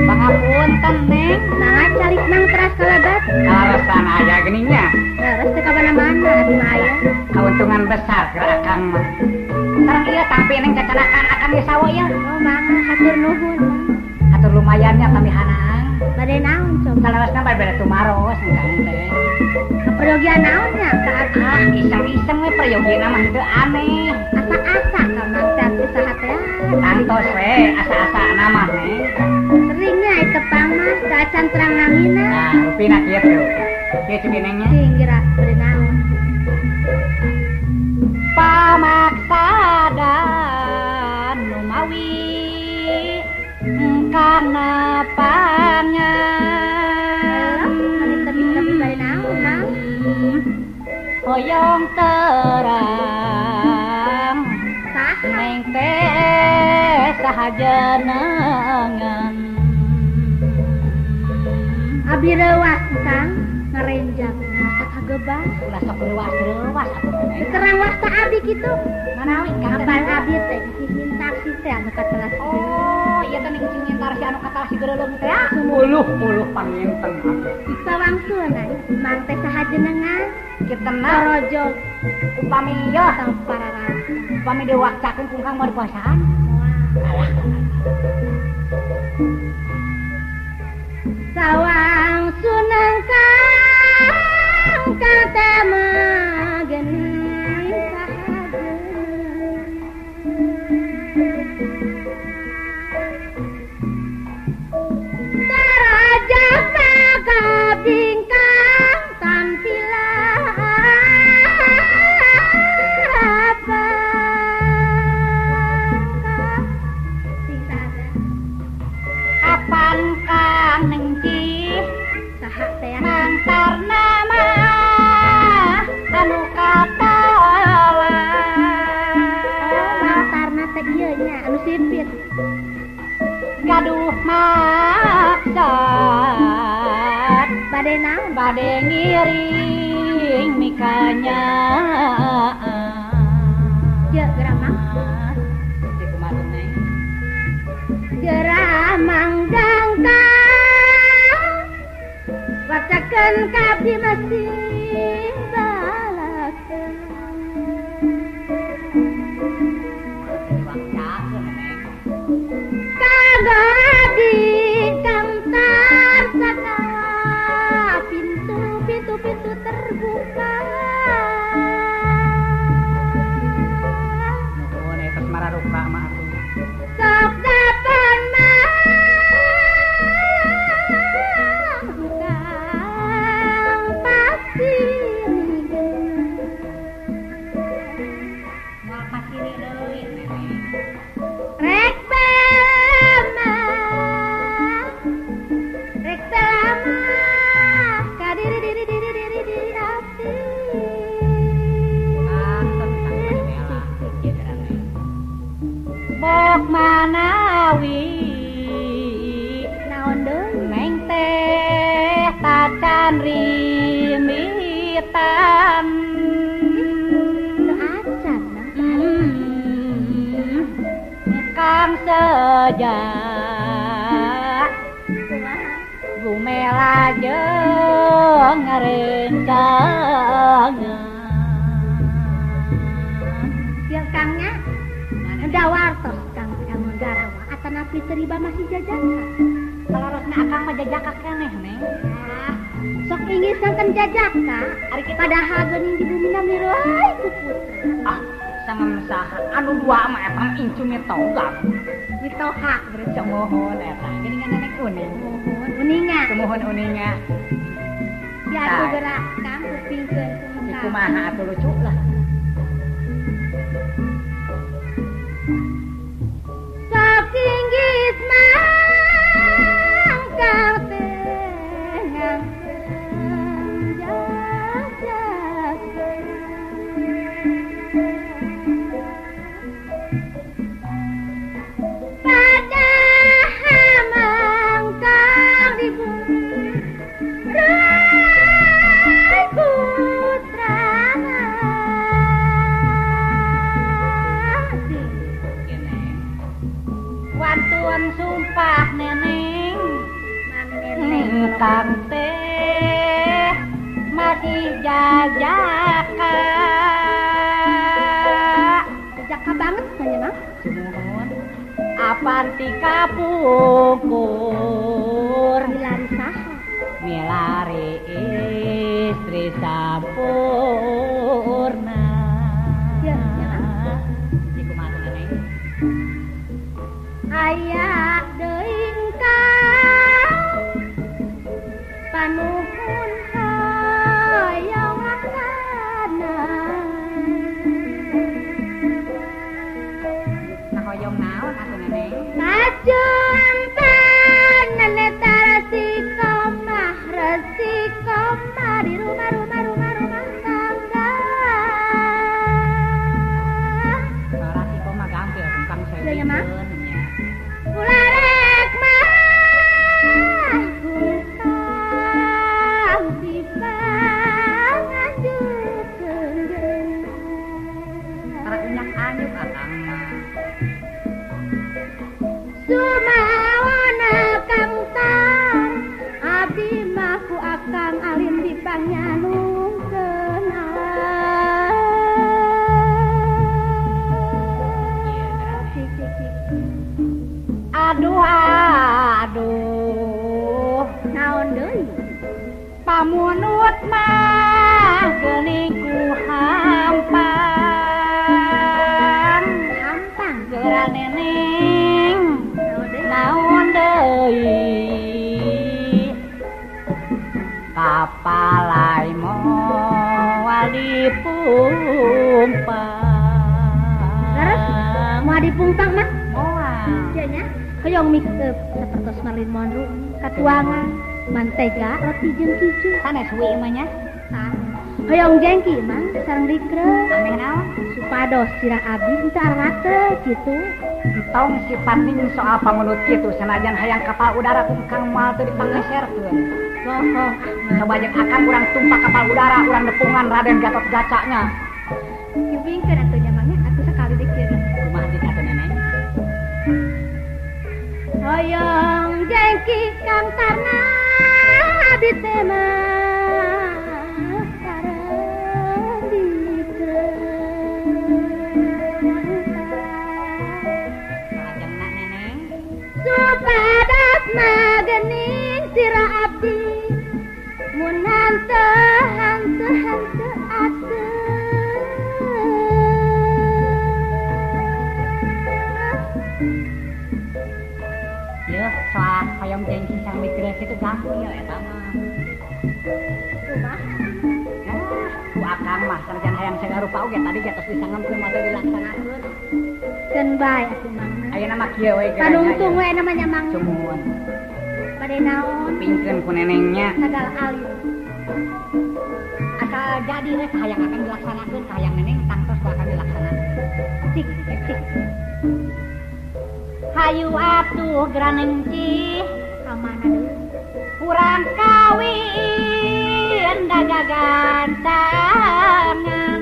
Pangapunten Neng. Nah, calik mang teras kalebat. Alasan aya geuning nya. Leres teu ka mana-mana abdi mah aya. Kauntungan besar keur akang mah. Sareng ieu tampi Neng cacanakan akang geus sawo ieu. Oh, mangga hatur nuhun. Hatur lumayan nya pamihanaan. Bade naon coba? Salarasna bade tumaros engkang teh. Peryogian naon nya ka abdi? Ah, iseng-iseng we peryogiana mah henteu aneh. Asa-asa ka mang teh saha teh. Tangtos we asa-asana mah Neng. Seringnya ai tepang mah teu acan terang namina. Nah, rupina kieu. Kieu cubi Neng nya. Sing geura bade naon? Pamaksadan numawi kana pangan hoyong terang neng teh sahajenengan. Abdi reuas Kang ngarenjang masa kagebah ulah sok reuas-reuas atuh Neng. Terang waktu abdi kitu manawi Kang kapan abdi teh mintaksi teh anu katelah. Oh, ieu teh ning cintar si anu katelah si gereuleung teh. Uluh-uluh panginten abdi. Sawangsulna mang teh sahajenengan kitena rojog upami ieu pararasa. Upami diwakcakeun ku Kang moal dipuasaan. Alah. Sawang sunang kang katema geuning sahajeun. Tarajak kabingkang tampila apa sing saha apan kang nengcih saha teh mantarna mah anu katala. Mantarna teh ieu nya anu sipit gaduh maksad bade naon bade ngiring mikanya. Jeung geramang kumaha Neng? Geramang dangkang wacakeun ka abdi masih balakeun. Diwacakeun Neng. Kanggo abdi kang tarsakawa pintu pintu pintu terbuka. Nuhun eta mararuka mah atuh. Sok dapan mang kang pasti moal pasiri deui Neng. Rek belama, rek belama, ka diri diri diri diri diri abdi. Mantep Kang Bela. Ieu geura Neng. Bok manawi Naon deui? Neng teh tacan rimitan. Teu acan nah. Kang sejak Kumaha? gumela jeung ngarencangan. Ieu Kangnya da wartos Kang kanggo garawa atanapi teu riba masih jajaka. Salarosna akang mah jajaka keneh Neng. Ah, sok inggis sangkan jajaka. Ari kitu Padahal geuning di bumi miruai ku putra. Ah, sangan saha anu dua mah eta mah incu mitoga. Mitoha berarti. Sumuhun eta geuningan nenek uning. Muhun uninga. Sumuhun uninga. Ya atuh gerak Kang kupingkeun kumaha. Kumaha atuh lucu lah. Sok inggis mang kang teh ngangkeun jajaka. Padahal mangkang di bumi rai putrana. Wantun sumpah neneng Engkang teh masih jajaka. Jajaka banget nanya mah. Sumuhun. Apan ti kapungkur. Milari saha? Milari istri sampurna. Ya, ya. Iku mah neneng. Aya deui kang panuhun hayang laksana. Nah hoyong naon atuh neneng? Kajumpan nenek resi komah di rumah rumah rumah rumah tangga. Rasi komah gampil kang saya. Ya mah. Ularek mah kang dipanganjutkeun geuna. Tara unyak anyuk akang mah. Sumawana kang tar abdi mah ku akang alim dipanyanungkeun. Aduh aduh naon deui pamunut mah geuning ku hampang hampang geura neneng naon deui kapalai moal dipumpang. Terus moal dipumpang mah moal nya hoyong make up sapertos Marilyn Monroe katuangan mantega roti jeung keju sanes we mah nya hoyong jengki mah sareng dikreu ameh naon supados sirah abdi henteu arate kitu. Entong sifat ning soal pamunut kitu sanajan hayang kapal udara ku kang moal teu dipangeserkeun. Bohong. Coba jeung akang urang tumpak kapal udara urang nepungan Raden Gatot Gacanya. Yubingkeun atuh nya mangnya atuh sakali deui kieu. Kumaha cik atuh neneng? Hoyong jengki kang tarna abdi teh mah sareng dikreu. Salajengna neneng supados mah geuning sirah abdi mun hanteu hanteu hanteu atuh. Yeuh soal hoyong jengki sareng dikreu kitu gampil eta mah. Kumaha? Ah, ku akang mah sanajan hayang sagala rupa oge tadi ge tos disangemkeun mah teu dilaksanakeun. Keun bae atuh mang. Ayeuna mah kieu we geura. Panungtung we namanya mang. Sumuhun. Bade naon? Kupingkeun ku nenengnya. Sagala alim. Asal jadi we kahayang akang dilaksanakeun, kahayang neneng tangtos ku akang dilaksanakeun. Cik cik. Hayu atuh geura neng cih. Ka mana deui? Urang kawin dagagantangan.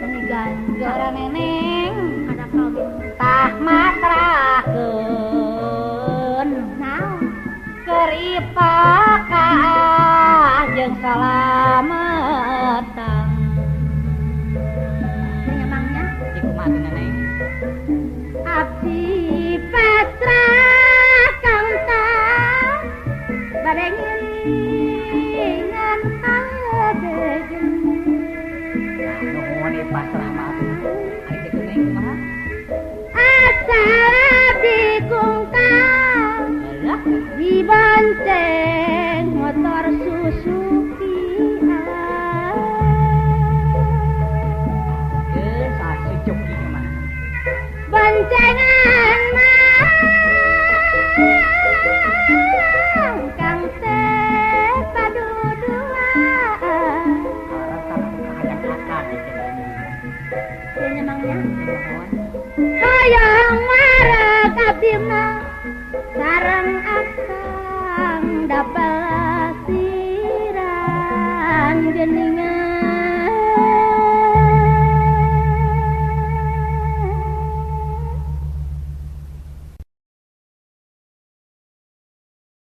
Gani ganjang. Geura neneng kana kawin. Tah masrahkeun. Naon? Keur ipakaah jeung salametan. Nya mangnya? Cik kumaha atuh neneng? Abdi pasrah kang tah bade ngiringan adegan. Nuhun ieu pasrah mah atuh. Ari kitu neng kumaha? Asal abdi kungkang Alah, dibonceng motor Suzuki. Geus soal Suzuki mah. Boncengan mah kang teh paduduaan. Alasan atuh kahayang akang ieu teh. Ieu nya mangnya. Nuhun. Hoyong wareg abdi mah sareng akang dapelasiran geuningan.